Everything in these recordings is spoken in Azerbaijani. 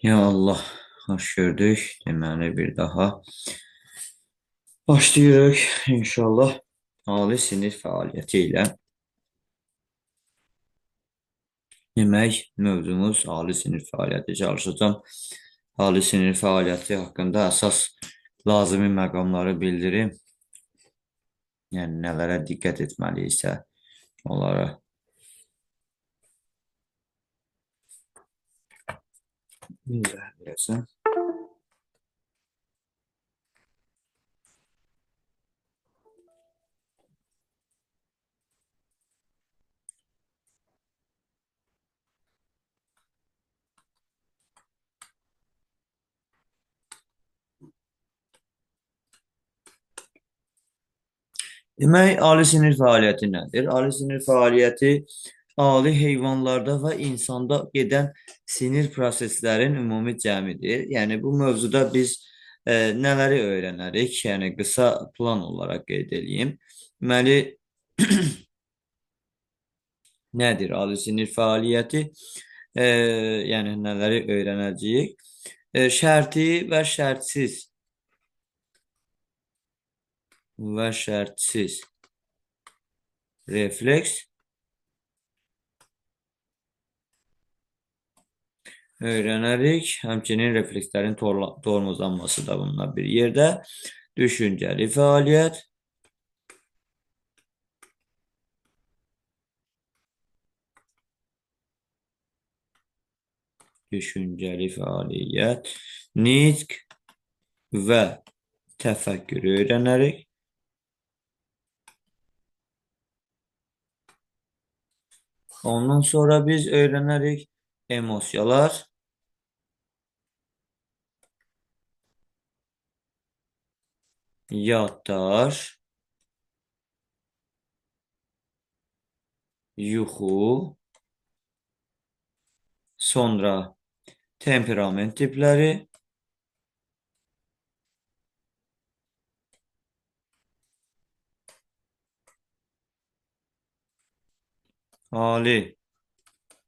Ya Allah, xoş gördük. Deməli, bir daha başlayırıq inşallah ali sinir fəaliyyəti ilə. Demək, mövzumuz ali sinir fəaliyyəti. Çalışacağam ali sinir fəaliyyəti haqqında əsas lazımi məqamları bildirim. Yəni, nələrə diqqət etməliyiksə onlara. İzah edəcəm. Demək, ali sinir fəaliyyəti nədir? Ali sinir fəaliyyəti ali heyvanlarda və insanda gedən sinir proseslərin ümumi cəmidir. Yəni, bu mövzuda biz nələri öyrənərik? Yəni, qısa plan olaraq qeyd edeyim. Deməli, nədir ali sinir fəaliyyəti? Yəni, nələri öyrənəcəyik? Şərti və şərtsiz refleks öyrənərik. Həmçinin reflekslərin tormozlanması da bununla bir yerdə. Düşüncəli fəaliyyət. Düşüncəli fəaliyyət, nitq və təfəkkürü öyrənərik. Ondan sonra biz öyrənərik emosiyalar, yaddaş, yuxu, sonra temperament tipləri, ali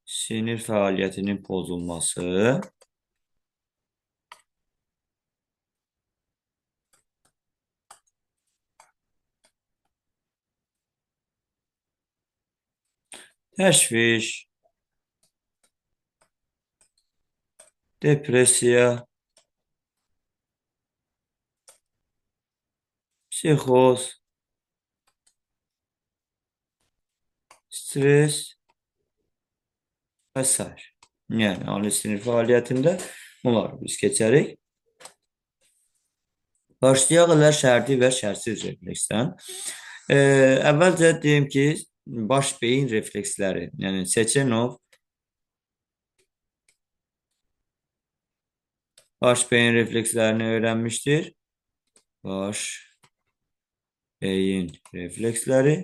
sinir fəaliyyətinin pozulması, təşviş, depressiya, psixoz, stres və sair. Yəni, ali sinir fəaliyyətində bunları biz keçərik. Başlayaq elə şərti və şərtsiz refleksdən. Əvvəlcə deyim ki, baş beyin refleksləri, yəni Seçenov baş beyin reflekslərini öyrənmişdir. Baş beyin refleksləri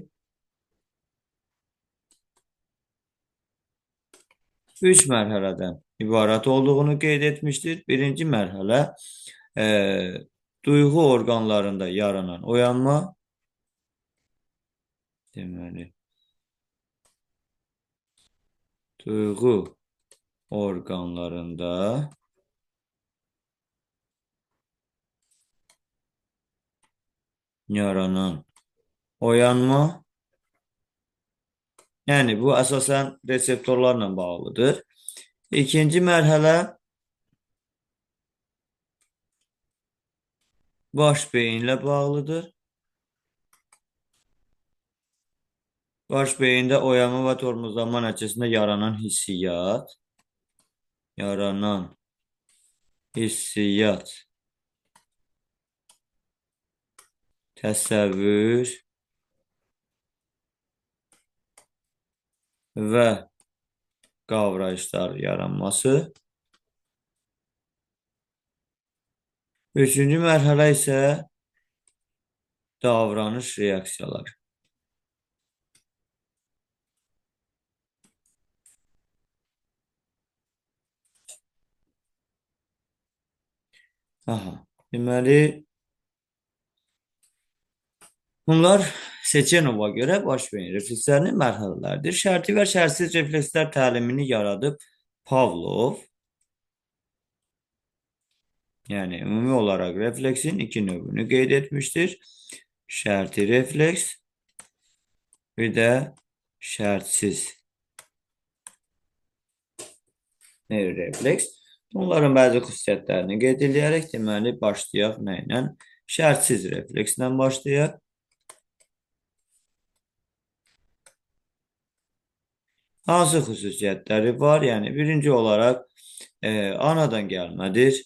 3 mərhələdən ibarət olduğunu qeyd etmişdir. Birinci mərhələ duyğu orqanlarında yaranan oyanma. Deməli, duyğu orqanlarında yaranan oyanma. Yəni, bu əsasən reseptorlarla bağlıdır. İkinci mərhələ baş beyinlə bağlıdır. Baş beyində oyanma və tormozlanma nəticəsində yaranan hissiyat, təsəvvür və qavrayışlar yaranması. Üçüncü mərhələ isə davranış reaksiyaları. Aha, deməli, bunlar Seçenova görə baş beyin reflekslərinin mərhələləridir. Şərti və şərtsiz reflekslər təlimini yaradıb Pavlov. Yəni, ümumi olaraq refleksin iki növünü qeyd etmişdir. Şərti refleks, bir də şərtsiz refleks. Bunların bəzi xüsusiyyətlərini qeyd edərək, deməli, başlayaq nə ilə? Şərtsiz reflekslə başlayaq. Hansı xüsusiyyətləri var? Yəni, birinci olaraq anadan gəlmədir.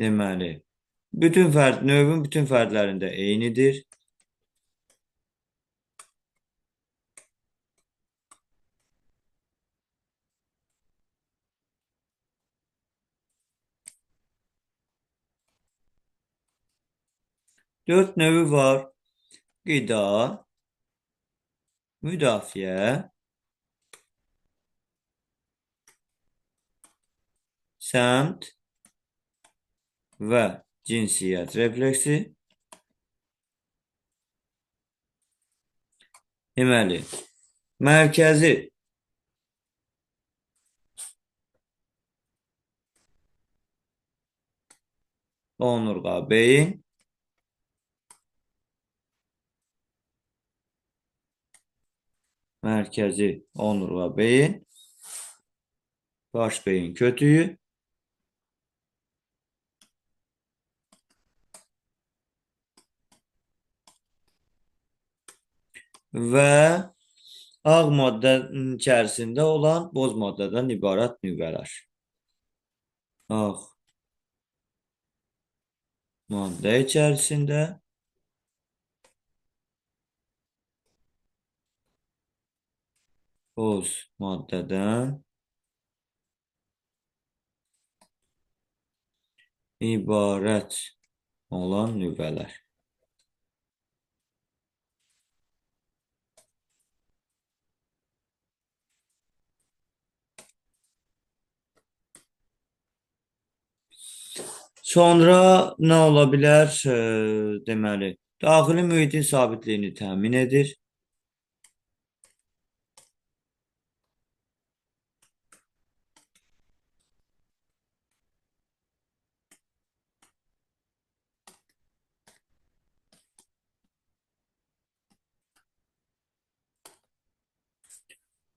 Deməli, növün bütün fərdlərində eynidir. Dörd növü var. Qida, müdafiə, səmt və cinsiyyət refleksi. Deməli, mərkəzi onurğa beyin, mərkəzi onurğa beyin, baş beyin kötüyü, və ağ maddənin içərisində olan boz maddədən ibarət nüvələr. Ağ maddə içərisində boz maddədən ibarət olan nüvələr. Sonra nə ola bilər? Deməli, daxili mühitin sabitliyini təmin edir.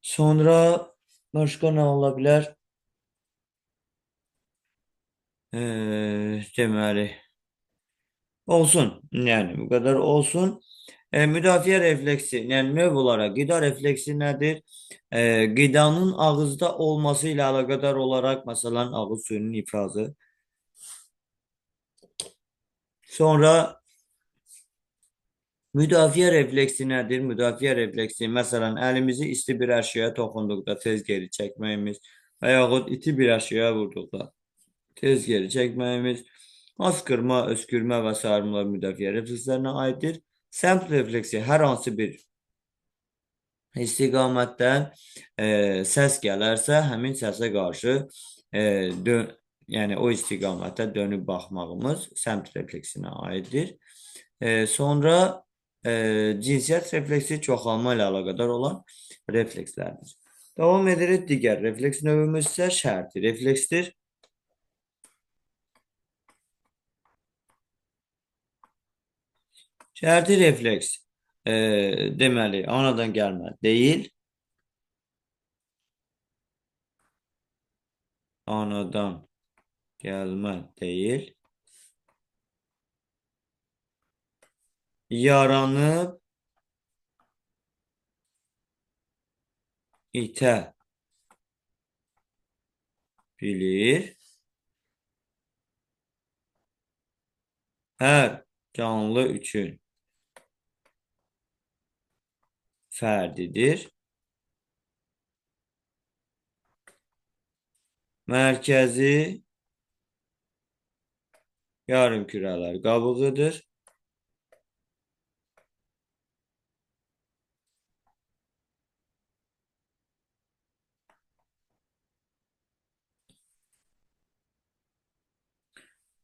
Sonra başqa nə ola bilər? Deməli, olsun. Yəni, bu qədər olsun. Müdafiə refleksi, yəni növ olaraq qida refleksi nədir? Qidanın ağızda olması ilə əlaqədar olaraq, məsələn, ağız suyunun ifrazı. Sonra müdafiə refleksi nədir? Müdafiə refleksi, məsələn, əlimizi isti bir əşyaya toxunduqda tez geri çəkməyimiz və yaxud iti bir əşyaya vurduqda tez geri çəkməyimiz, asqırma, öskürmə və sair bunlar müdafiə reflekslərinə aiddir. Səmt refleksi hər hansı bir istiqamətdən səs gələrsə, həmin səsə qarşı yəni o istiqamətə dönüb baxmağımız səmt refleksinə aiddir. Sonra cinsiyyət refleksi çoxalma ilə əlaqədar olan reflekslərdir. Davam edirik. Digər refleks növümüz isə şərti refleksdir. Şərti refleks deməli, anadan gəlmə deyil. Anadan gəlmə deyil. Yaranıb itə bilir. Hər canlı üçün fərdidir. Mərkəzi yarımkürələr qabığıdır.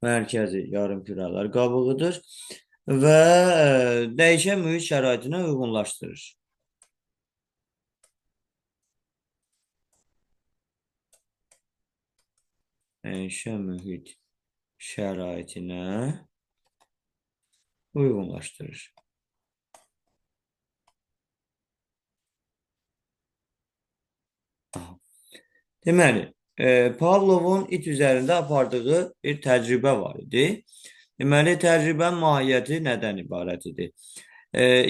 Mərkəzi yarımkürələr qabığıdır və dəyişən mühit şəraitinə uyğunlaşdırır. Dəyişən mühit şəraitinə uyğunlaşdırır. Aha. Deməli, Pavlovun it üzərində apardığı bir təcrübə var idi. Deməli, təcrübənin mahiyyəti nədən ibarət idi?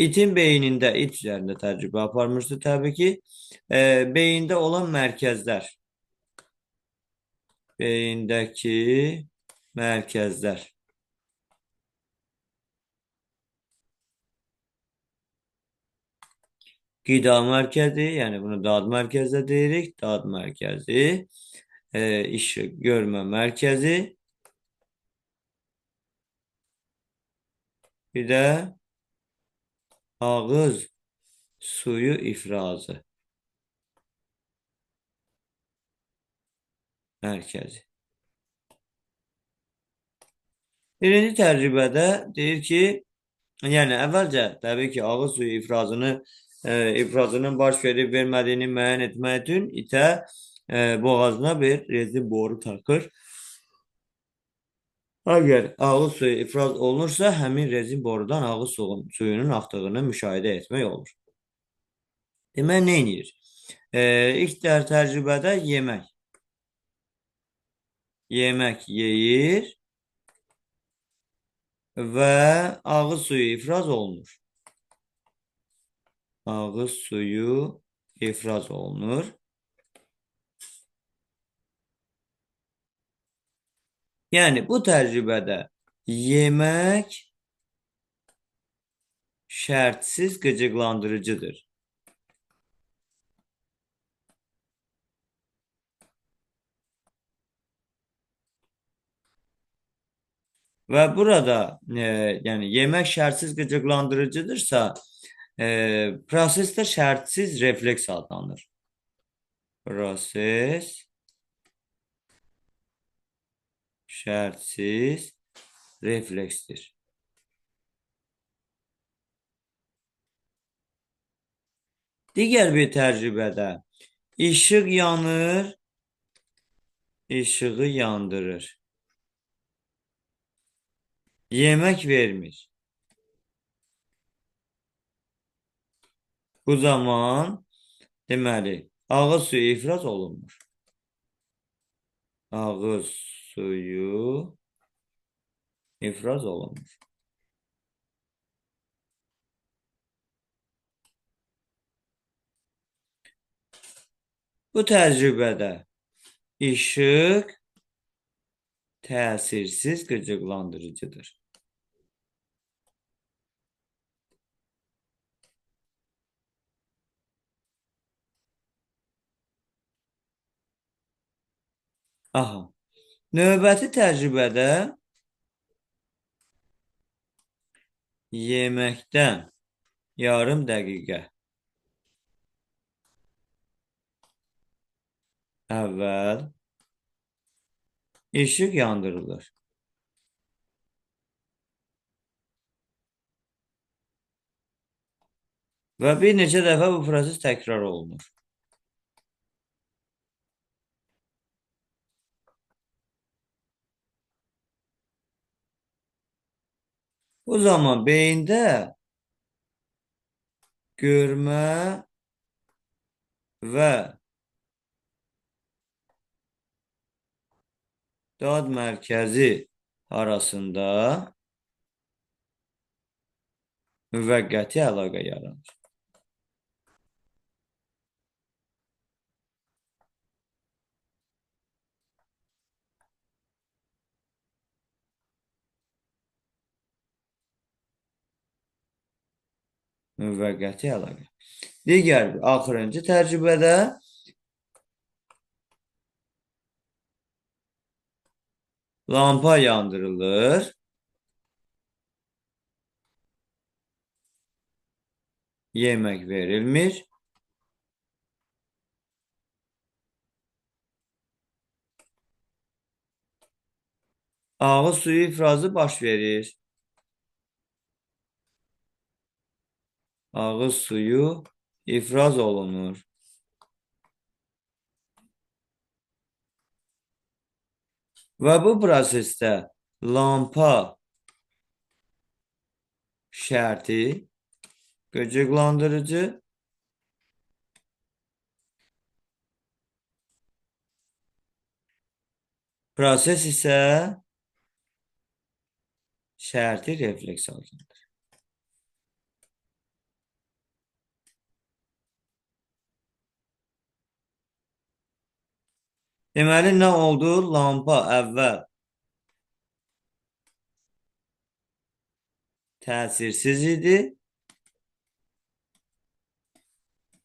İtin beynində, it üzərində təcrübə aparmışdı təbii ki. Beyində olan mərkəzlər, beyindəki mərkəzlər. Qida mərkəzi, yəni bunu dad mərkəzi də deyirik. Dad mərkəzi, işıq görmə mərkəzi, bir də ağız suyu ifrazı mərkəzi. Birinci təcrübədə deyir ki, yəni əvvəlcə təbii ki, ağız suyu ifrazının baş verib vermədiyini müəyyən etmək üçün itə boğazına bir rezin boru taxır. Əgər ağız suyu ifraz olunursa, həmin rezin borudan ağız suyunun axdığını müşahidə etmək olur. Deməli, nə edir? İlk təcrübədə yemək. Yemək yeyir və ağız suyu ifraz olunur. Ağız suyu ifraz olunur. Yəni, bu təcrübədə yemək şərtsiz qıcıqlandırıcıdır. Və burada, yəni yemək şərtsiz qıcıqlandırıcıdırsa, proses də şərtsiz refleks adlanır. Proses şərtsiz refleksdir. Digər bir təcrübədə işıq yanır, işığı yandırır. Yemək vermir. Bu zaman deməli, ağız suyu ifraz olunmur. Ağız suyu ifraz olunmur. Bu təcrübədə işıq təsirsiz qıcıqlandırıcıdır. Aha. Növbəti təcrübədə yeməkdən yarım dəqiqə əvvəl işıq yandırılır. Və bir neçə dəfə bu proses təkrar olunur. O zaman beyində görmə və dad mərkəzi arasında müvəqqəti əlaqə yaranır. Müvəqqəti əlaqə. Digər bir axırıncı təcrübədə lampa yandırılır. Yemək verilmir. Ağız suyu ifrazı baş verir. Ağız suyu ifraz olunur. Və bu prosesdə lampa şərti qıcıqlandırıcı, proses isə şərti refleks adlanır. Deməli, nə oldu? Lampa əvvəl təsirsiz idi.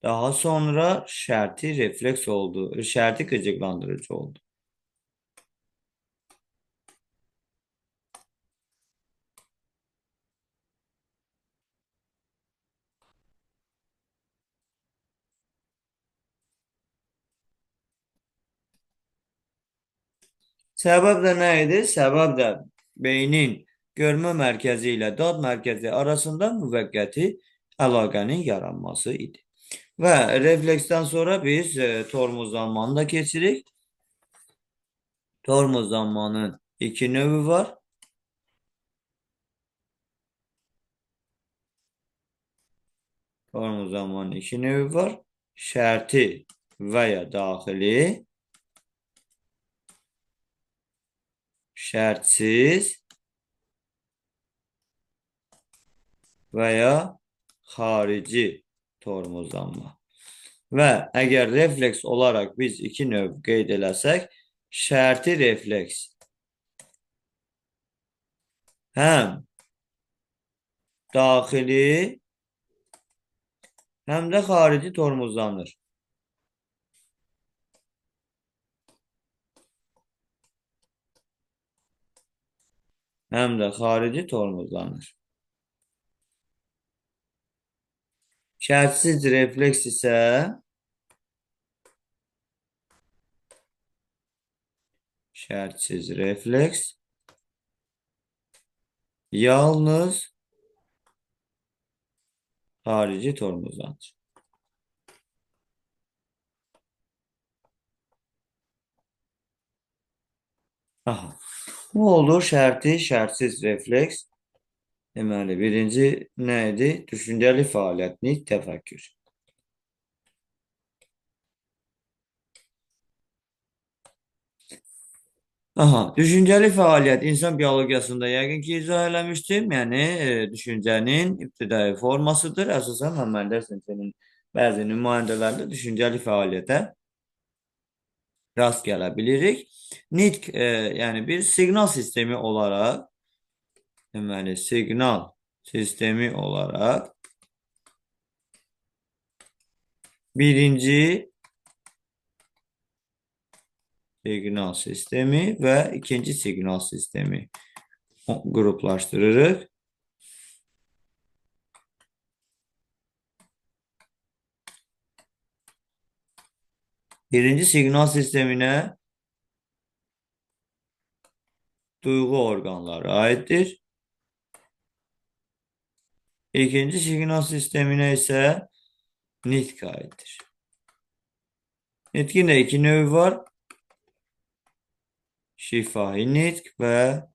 Daha sonra şərti refleks oldu, şərti qıcıqlandırıcı oldu. Səbəb də nə idi? Səbəb də beynin görmə mərkəzi ilə dad mərkəzi arasında müvəqqəti əlaqənin yaranması idi. Və refleksdən sonra biz tormozlanmanı da keçirik. Tormozlanmanın iki növü var. Tormozlanmanın iki növü var. Şərti və ya daxili, şərtsiz və ya xarici tormozlanma. Və əgər refleks olaraq biz iki növ qeyd eləsək, şərti refleks həm daxili, həm də xarici tormozlanır. Həm də xarici tormozlanır. Şərtsiz refleks isə şərtsiz refleks yalnız xarici tormozlanır. Aha. Bu oldu şərti, şərtsiz refleks. Deməli, birinci nə idi? Düşüncəli fəaliyyət, nitq, təfəkkür. Aha, düşüncəli fəaliyyət insan biologiyasında yəqin ki, izah eləmişdim. Yəni, düşüncənin ibtidai formasıdır. Əsasən, əməllər sinfinin bəzi nümayəndələrində düşüncəli fəaliyyətə rast gələ bilirik. Nitq, yəni bir siqnal sistemi olaraq, deməli, siqnal sistemi olaraq birinci siqnal sistemi və ikinci siqnal sistemi qruplaşdırırıq. Birinci siqnal sisteminə duyğu orqanları aiddir. İkinci siqnal sisteminə isə nitq aiddir. Nitqin də iki növü var. Şifahi nitq və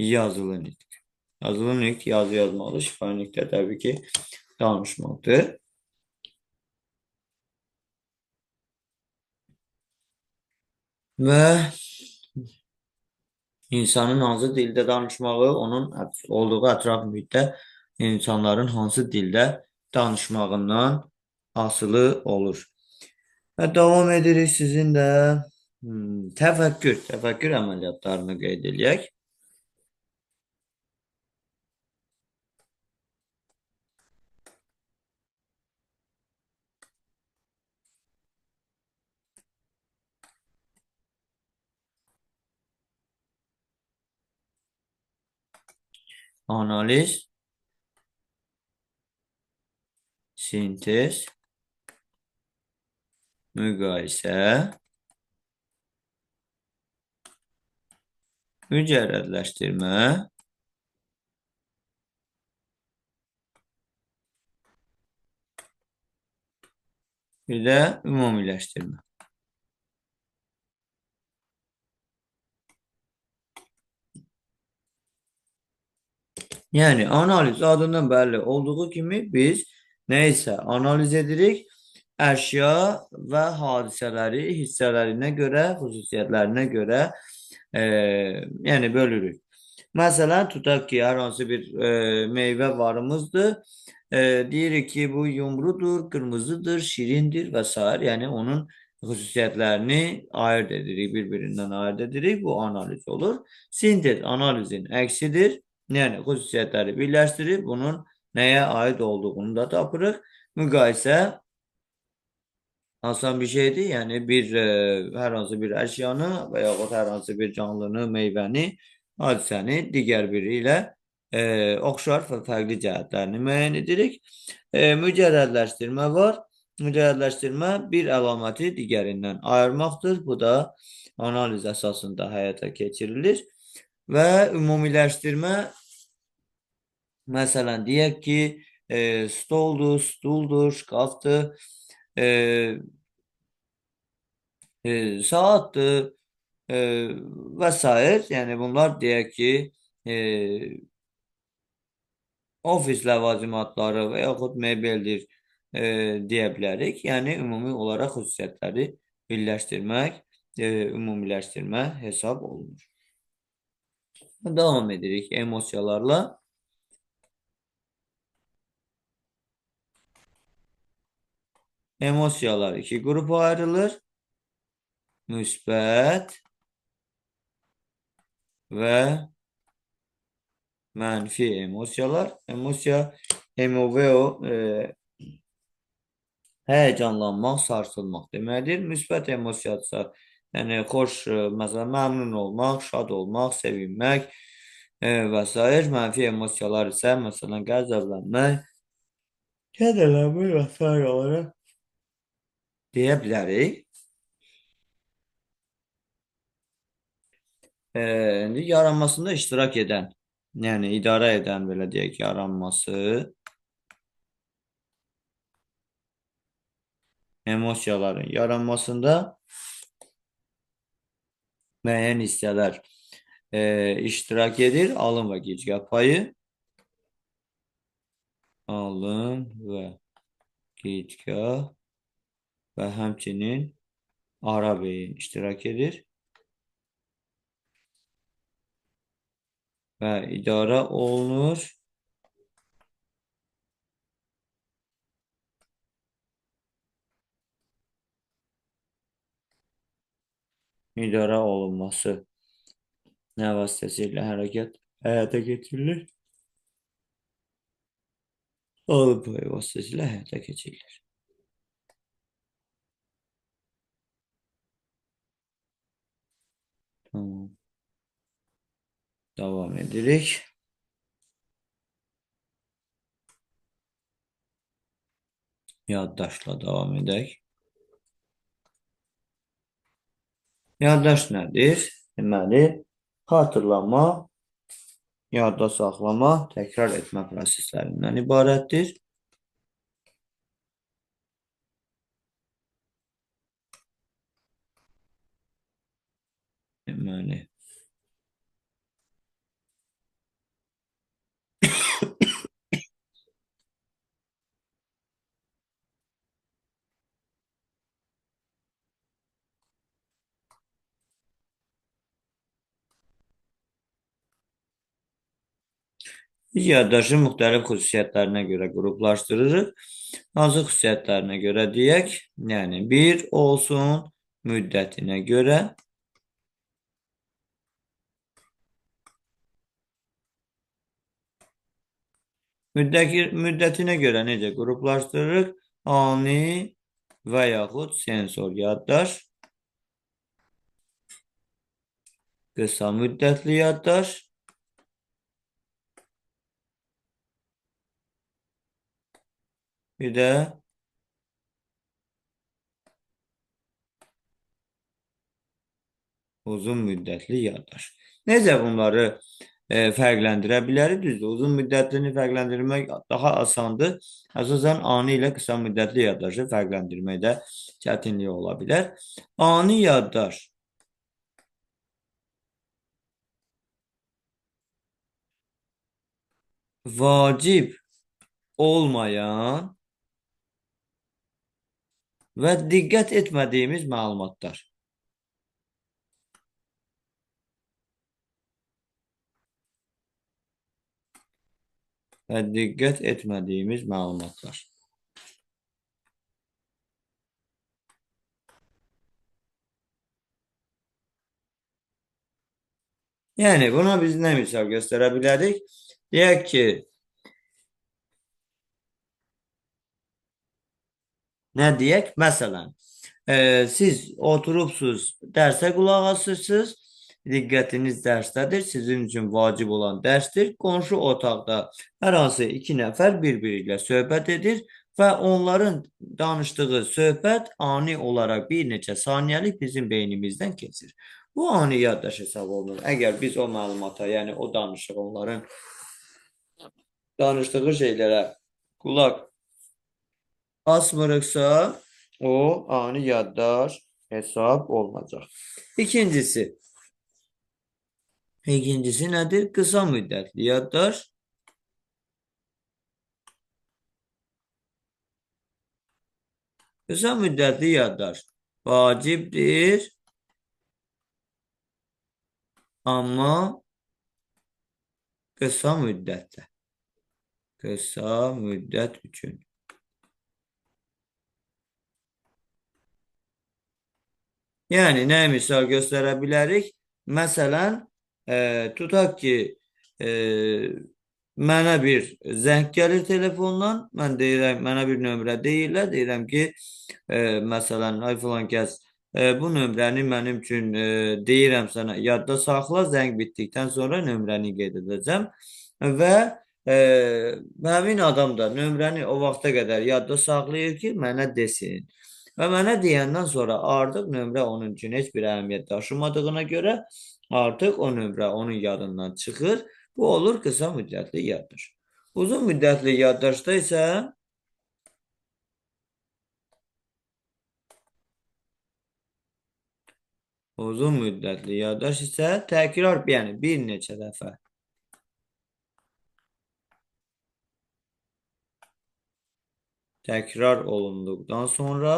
yazılı nitq. Yazılı nitq yazı yazmalıdır. Şifahi nitq də təbii ki danışmaqdır. Və insanın hansı dildə danışmağı, onun olduğu ətraf mühitdə insanların hansı dildə danışmağından asılı olur. Və davam edirik sizin də təfəkkür əməliyyatlarını qeyd eləyək. Analiz, sintez, müqayisə, mücərrədləşdirmə, bir də ümumiləşdirmə. Yəni, analiz adından bəlli olduğu kimi biz nə isə analiz edirik, əşya və hadisələri hissələrinə görə, xüsusiyyətlərinə görə yəni bölürük. Məsələn, tutaq ki, hər hansı bir meyvə varımızdır. Deyirik ki, bu yumrudur, qırmızıdır, şirindir və s. Yəni, onun xüsusiyyətlərini ayırt edirik, bir-birindən ayırt edirik. Bu analiz olur. Sintez analizin əksidir. Yəni, xüsusiyyətləri birləşdirib, bunun nəyə aid olduğunu da tapırıq. Müqayisə asan bir şeydir. Yəni, hər hansı bir əşyanı və yaxud hər hansı bir canlını, meyvəni, hadisəni digər biri ilə oxşar və fərqli cəhətlərini müəyyən edirik. Mücərrədləşdirmə var. Mücərrədləşdirmə bir əlaməti digərindən ayırmaqdır. Bu da analiz əsasında həyata keçirilir. Və ümumiləşdirmə, məsələn, deyək ki, stoldur, stuldur, şkafdır, saatdır və s. Yəni, bunlar deyək ki, ofis ləvazimatları və yaxud mebeldir deyə bilərik. Yəni, ümumi olaraq xüsusiyyətləri birləşdirmək, ümumiləşdirmə hesab olunur. Davam edirik emosiyalarla. Emosiyalar iki qrupa ayrılır. Müsbət və mənfi emosiyalar. Emosiya, emoveo, həyəcanlanmaq, sarsılmaq deməkdir. Müsbət emosiyadsa, yəni xoş, məsələn, məmnun olmaq, şad olmaq, sevinmək və s. Mənfi emosiyalar isə, məsələn, qəzəblənmək, kədərlənmək və s. olaraq deyə bilərik. İndi yaranmasında iştirak edən, yəni idarə edən, belə deyək, yaranması, emosiyaların yaranmasında müəyyən hissələr iştirak edir. Alın və gicgah payı. Alın və gicgah və həmçinin ara beyin iştirak edir. Və idarə olunur. İdarə olunması nə vasitəsilə hərəkət həyata keçirilir? Alın payı vasitəsilə həyata keçirilir. Tamam. Davam edirik. Yaddaşla davam edək. Yaddaş nədir? Deməli, xatırlama, yadda saxlama, təkrar etmə proseslərindən ibarətdir. Deməli, biz yaddaşı müxtəlif xüsusiyyətlərinə görə qruplaşdırırıq. Hansı xüsusiyyətlərinə görə deyək? Yəni, bir olsun müddətinə görə. Müddətinə görə necə qruplaşdırırıq? Ani və yaxud sensor yaddaş, qısa müddətli yaddaş, bir də uzun müddətli yaddaş. Necə bunları fərqləndirə bilərik? Düzdür, uzun müddətlini fərqləndirmək daha asandır. Əsasən, ani ilə qısa müddətli yaddaşı fərqləndirməkdə çətinlik ola bilər. Ani yaddaş Vacib olmayan və diqqət etmədiyimiz məlumatlar. Və diqqət etmədiyimiz məlumatlar. Yəni, buna biz nə misal göstərə bilərik? Deyək ki, nə deyək? Məsələn, siz oturubsuz, dərsə qulaq asırsınız, diqqətiniz dərsdədir, sizin üçün vacib olan dərsdir. Qonşu otaqda hər hansı iki nəfər bir-biri ilə söhbət edir və onların danışdığı söhbət ani olaraq bir neçə saniyəlik bizim beynimizdən keçir. Bu ani yaddaş hesab olunur. Əgər biz o məlumata, yəni o danışıq, onların danışdığı şeylərə qulaq asmırıqsa, o ani yaddaş hesab olunacaq. İkincisi nədir? Qısa müddətli yaddaş. Qısa müddətli yaddaş vacibdir, amma qısa müddətdə. Qısa müddət üçün. Yəni, nə misal göstərə bilərik? Məsələn, tutaq ki, mənə bir zəng gəlir telefondan, mən deyirəm, mənə bir nömrə deyirlər, deyirəm ki, məsələn, ay filan kəs, bu nömrəni mənim üçün deyirəm sənə, yadda saxla, zəng bitdikdən sonra nömrəni qeyd edəcəm və həmin adam da nömrəni o vaxta qədər yadda saxlayır ki, mənə desin. Və mənə deyəndən sonra artıq nömrə onun üçün heç bir əhəmiyyət daşımadığına görə artıq o nömrə onun yadından çıxır. Bu olur qısa müddətli yaddaş. Uzun müddətli yaddaşda isə uzun müddətli yaddaş isə təkrar, yəni bir neçə dəfə təkrar olunduqdan sonra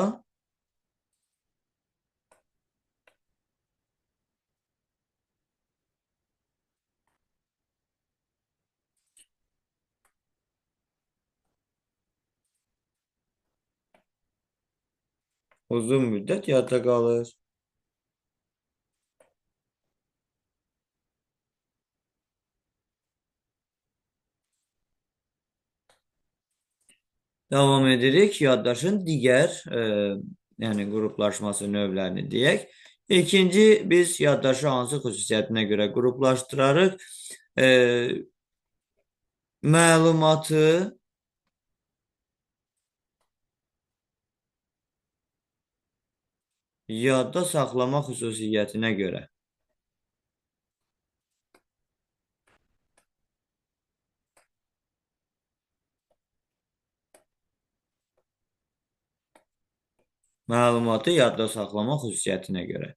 uzun müddət yadda qalır. Davam edirik yaddaşın digər yəni qruplaşması növlərini deyək. İkinci, biz yaddaşı hansı xüsusiyyətinə görə qruplaşdırarıq? Məlumatı yadda saxlama xüsusiyyətinə görə. Məlumatı yadda saxlama xüsusiyyətinə görə.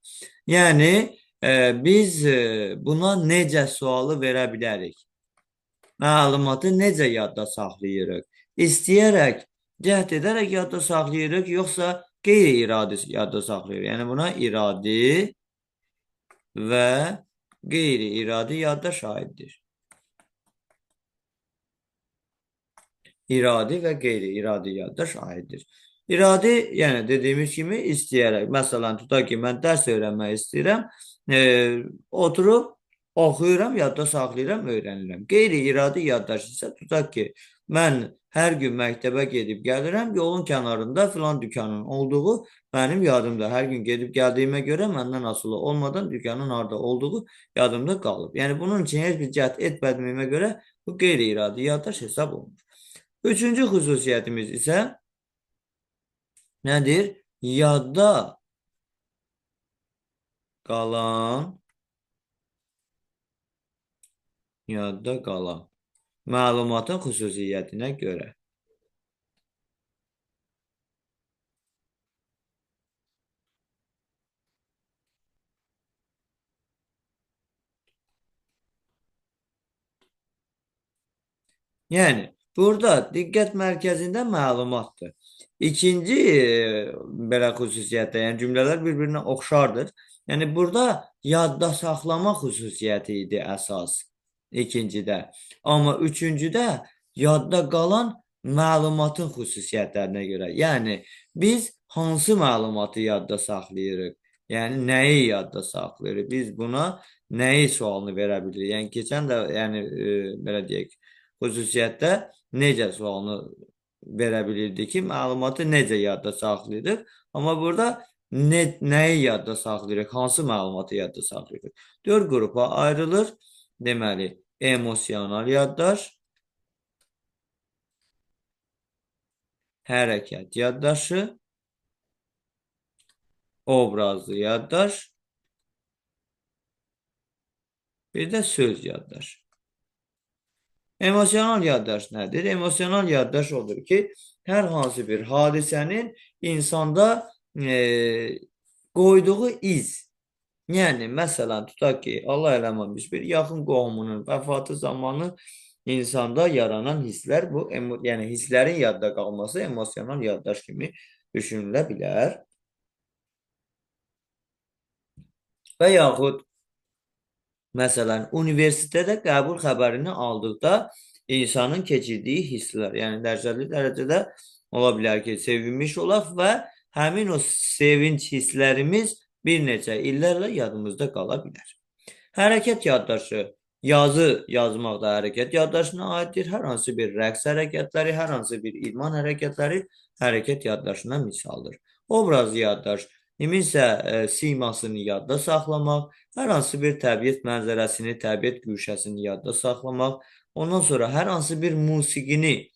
Yəni, biz buna necə sualı verə bilərik? Məlumatı necə yadda saxlayırıq? İstəyərək, cəhd edərək yadda saxlayırıq, yoxsa qeyri-iradi yadda saxlayırıq? Yəni, buna iradi və qeyri-iradi yaddaş aiddir. İradi və qeyri-iradi yaddaş aiddir. İradi, yəni dediyimiz kimi istəyərək. Məsələn, tutaq ki, mən dərs öyrənmək istəyirəm, oturub oxuyuram, yadda saxlayıram, öyrənirəm. Qeyri-iradi yaddaş isə tutaq ki, mən hər gün məktəbə gedib gəlirəm, yolun kənarında filan dükanın olduğu mənim yadımda. Hər gün gedib gəldiyimə görə məndən asılı olmadan dükanın harda olduğu yadımda qalıb. Yəni, bunun üçün heç bir cəhd etmədiyimə görə bu qeyri-iradi yaddaş hesab olunur. Üçüncü xüsusiyyətimiz isə nədir? Yadda qalan məlumatın xüsusiyyətinə görə. Yəni, burada diqqət mərkəzində məlumatdır. İkinci belə xüsusiyyətdə, yəni cümlələr bir-birinə oxşardır. Yəni burada yadda saxlama xüsusiyyəti idi əsas ikincidə. Amma üçüncüdə yadda qalan məlumatın xüsusiyyətlərinə görə. Yəni biz hansı məlumatı yadda saxlayırıq? Yəni nəyi yadda saxlayırıq? Biz buna nəyi sualını verə bilirik? Yəni keçən də, yəni belə deyək, xüsusiyyətdə necə sualını verə bilirdi ki, məlumatı necə yadda saxlayırıq? Amma burada nəyi yadda saxlayırıq? Hansı məlumatı yadda saxlayırıq? 4 qrupa ayrılır. Deməli, emosional yaddaş, hərəkət yaddaşı, obrazlı yaddaş, bir də söz yaddaşı. Emosional yaddaş nədir? Emosional yaddaş odur ki, hər hansı bir hadisənin insanda qoyduğu iz. Yəni, məsələn, tutaq ki, Allah eləməmiş bir yaxın qohumunun vəfatı zamanı insanda yaranan hisslər, bu, yəni hisslərin yadda qalması emosional yaddaş kimi düşünülə bilər. Və yaxud, məsələn, universitetə qəbul xəbərini aldıqda insanın keçirdiyi hisslər, yəni dəhşətli dərəcədə ola bilər ki, sevinmiş olaq və həmin o sevinç hisslərimiz bir neçə illərlə yadımızda qala bilər. Hərəkət yaddaşı, yazı yazmaq da hərəkət yaddaşına aiddir. Hər hansı bir rəqs hərəkətləri, hər hansı bir idman hərəkətləri hərəkət yaddaşına misaldır. Obrazlı yaddaş, kiminsə simasını yadda saxlamaq, hər hansı bir təbiət mənzərəsini, təbiət güşəsini yadda saxlamaq, ondan sonra hər hansı bir musiqini,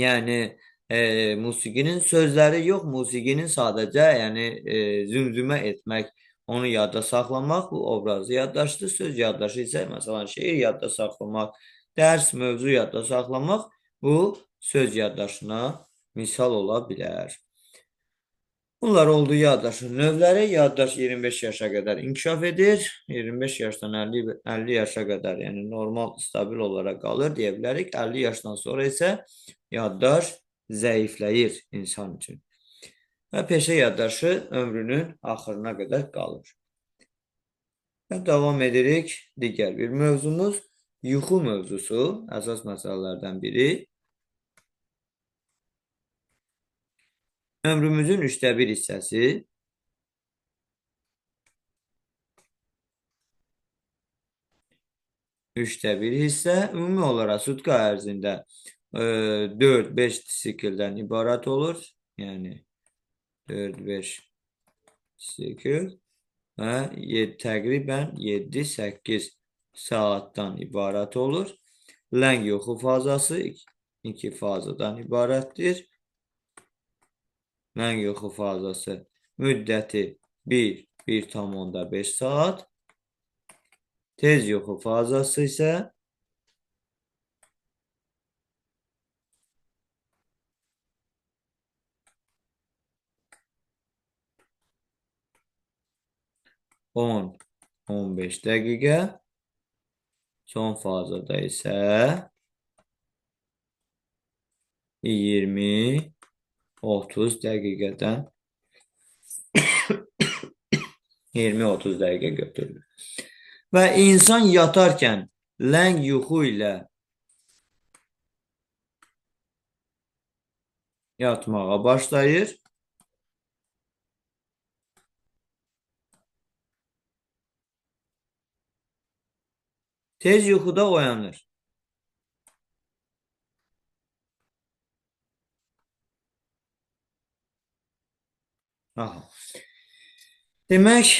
yəni musiqinin sözləri yox, musiqinin sadəcə yəni zümzümə etmək, onu yadda saxlamaq, bu obrazlı yaddaşdır. Söz yaddaşı isə məsələn şeir yadda saxlamaq, dərs, mövzu yadda saxlamaq, bu söz yaddaşına misal ola bilər. Bunlar oldu yaddaşın növləri. Yaddaş 25 yaşa qədər inkişaf edir. 25 yaşdan 50 yaşa qədər, yəni normal, stabil olaraq qalır deyə bilərik. 50 yaşdan sonra isə yaddaş zəifləyir insan üçün. Və peşə yaddaşı ömrünün axırına qədər qalır. Və davam edirik. Digər bir mövzumuz yuxu mövzusu, əsas məsələlərdən biri. Ömrümüzün 1/3 hissəsi hissə ümumi olaraq sutka ərzində 4-5 sikldən ibarət olur. Yəni 4-5 sikl və təqribən 7-8 saatdan ibarət olur. Ləng yuxu fazası 2 fazadan ibarətdir. Ləng yuxu fazası müddəti 1-1,5 saat. Tez yuxu fazası isə 10-15 dəqiqə. Son fazada isə 20-30 dəqiqədən 20-30 dəqiqə götürülür. Və insan yatarkən ləng yuxu ilə yatmağa başlayır. Tez yuxuda oyanır. Aha. Demək,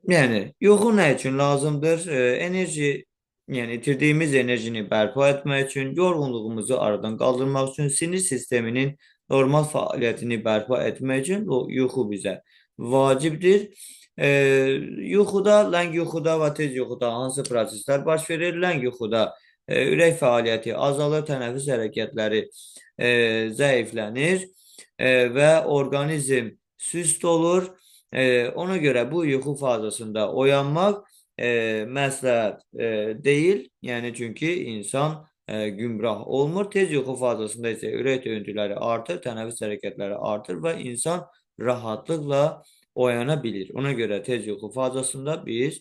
yəni yuxu nə üçün lazımdır? Enerji, yəni itirdiyimiz enerjini bərpa etmək üçün, yorğunluğumuzu aradan qaldırmaq üçün, sinir sisteminin normal fəaliyyətini bərpa etmək üçün bu yuxu bizə vacibdir. Yuxuda, ləng yuxuda və tez yuxuda hansı proseslər baş verir? Ləng yuxuda ürək fəaliyyəti azalır, tənəffüs hərəkətləri zəiflənir və orqanizm süst olur. Ona görə bu yuxu fazasında oyanmaq məsləhət deyil. Yəni çünki insan gümrah olmur. Tez yuxu fazasında isə ürək döyüntüləri artır, tənəffüs hərəkətləri artır və insan rahatlıqla oyana bilir. Ona görə tez yuxu fazasında biz